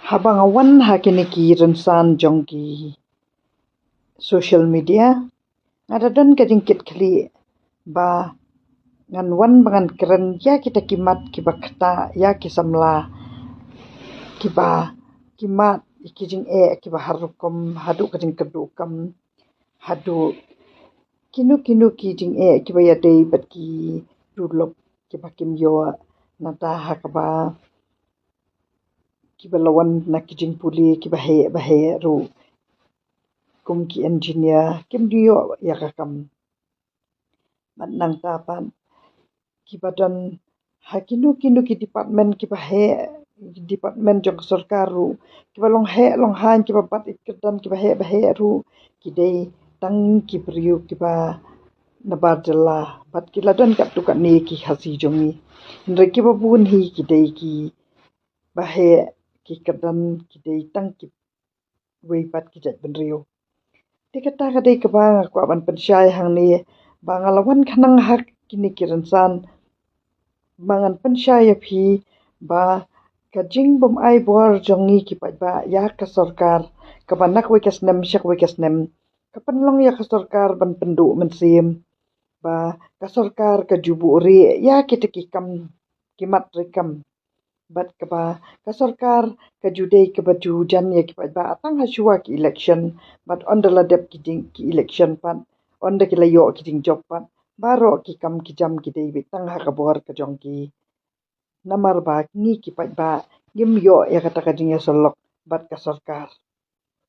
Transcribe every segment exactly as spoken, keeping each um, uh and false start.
Haba nga wan ha kine ki rynsan jong ki social media, nga da don ka jingkitkhlieh ba ngan wan ba ngan kren ïa kita ki mat kiba ktah ïa ki samla, kiba ki mat ki jingeh kiba har rukom, haduh ka jingkyrduh kam, haduh kino kino ki jingeh kiba ïadei bad ki tulop kiba kim ïoh, nangta ha kaba kiba la wan na ki jingpule kiba heh ba heh ruh, kum ki engineer kim ïoh ïa ka kam. Bad nangta pat kiba don ha kino kino ki department kiba heh, department jong ka sorkar ruh, kiba long heh long haiñ, kiba bat ïa ki kyrdan kiba heh ba heh ruh, ki dei tang ki briew kiba nabar jylla. Bad ki la don katto katne ki Khasi jong ngi, hynrei kiba bun hi ki dei kiba heh, ki kyrdan ki dei tang kiwei pat ki jaitbynriew. Te kata ka dei kaba nga kwah ban pynshai hangne, ba nga la wan khnang ha kine ki rynsan ba ngan pynshai ïa phi ba ka jingbym ai bor jong ngi ki paidbah ïa ka sorkar, kaba na kawei ka snem sha kawei ka snem ka pynlong ïa ka sorkar ban pynduh mynsiem, ba ka sorkar ka ju buhrieh ïa kita ki kam, ki mat treikam. Bad kaba ka sorkar ka ju dei kaba ju jan ïa ki paidbah tang ha shuwa ki election, bad ynda la dep ki jing, ki election pat, ynda ki la ïoh ki jingjop pat, baroh ki kam ki jam ki dei beit tang ha ka bor ka jong ki. Namar ba ngi ki paidbah ngim ïoh ïa kata ka jingïasyllok bad ka sorkar.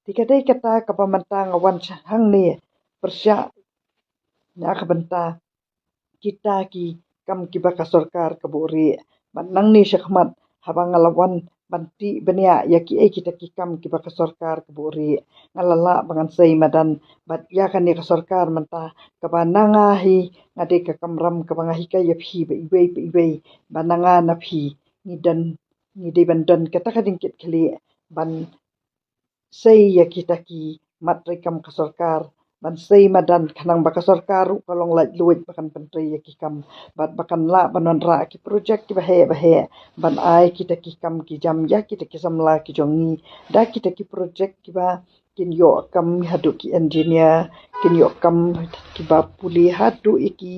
Te ka dei kata kaba mynta nga wan hangne pyrshah na ka bynta kita ki kam kiba ka sorkar ka buhrieh. Bad nangne shakhmat, haba nga la wan ban tih bniah ïa kiei kita ki kam kiba ka sorkar ka buhrieh, nga la lah ba ngan sei madan. Bad ïa kane ka sorkar mynta, kaba na nga hi, nga dei ka kamram kaba nga hikai ïa phi ba iwei pa iwei, ba na nga na phi ngi don, ngi dei ban don kata ka jingkitkhlieh ban sei ïa kita ki mat treikam ka sorkar, ban sei madan khnang ba ka sorkar ruh ka long laitluid ba kan pyntrei ïa ki kam, bad ba kan lah ban wanrah ki projek kiba heh ba heh, ban ai kita ki kam ki jam ïa kita ki samla ki jong ngi, da kita ki projek kiba kin ïoh kam haduh ki engineer, kin ïoh kam kiba pule haduh ïa ki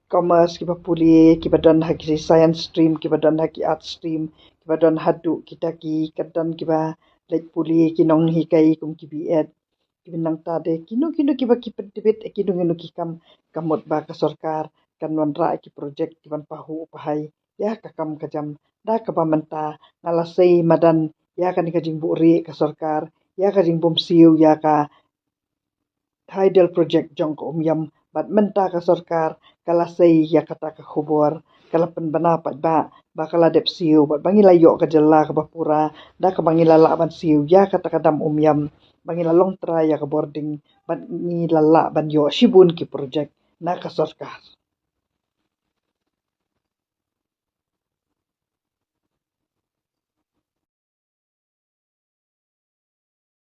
commerce kiba pule, kiba don ha ki science stream, kiba don ha ki arts stream, kiba don haduh kita ki kyrdan kiba leit pule, ki nonghikai kum ki B.Ed, kiba nangta de kino kino kiba ki pyntbit, kino kino ki kam, ka mut ba ka sorkar kan wanrah ki projek kiban pahuh pahai ïa ka kam ka jam. Da kaba mynta nga la sei madan ïa kane ka jingbuhrieh ka sorkar, ïa ka jingbymsiew ïa ka tidal project jong ka Umïam, bad mynta ka sorkar ka la sei ïa kata ka khubor, ka la pynbna pat ba, ba ka la dep siew, bad ba ngi la ïoh ka jylla kaba pura, da kaba ngi la lah ban siew ïa kata ka dam Umïam, ba ngi la long trai ïa ka bording, bad ngi la lah ban ïoh shibun ki project na ka sorkar.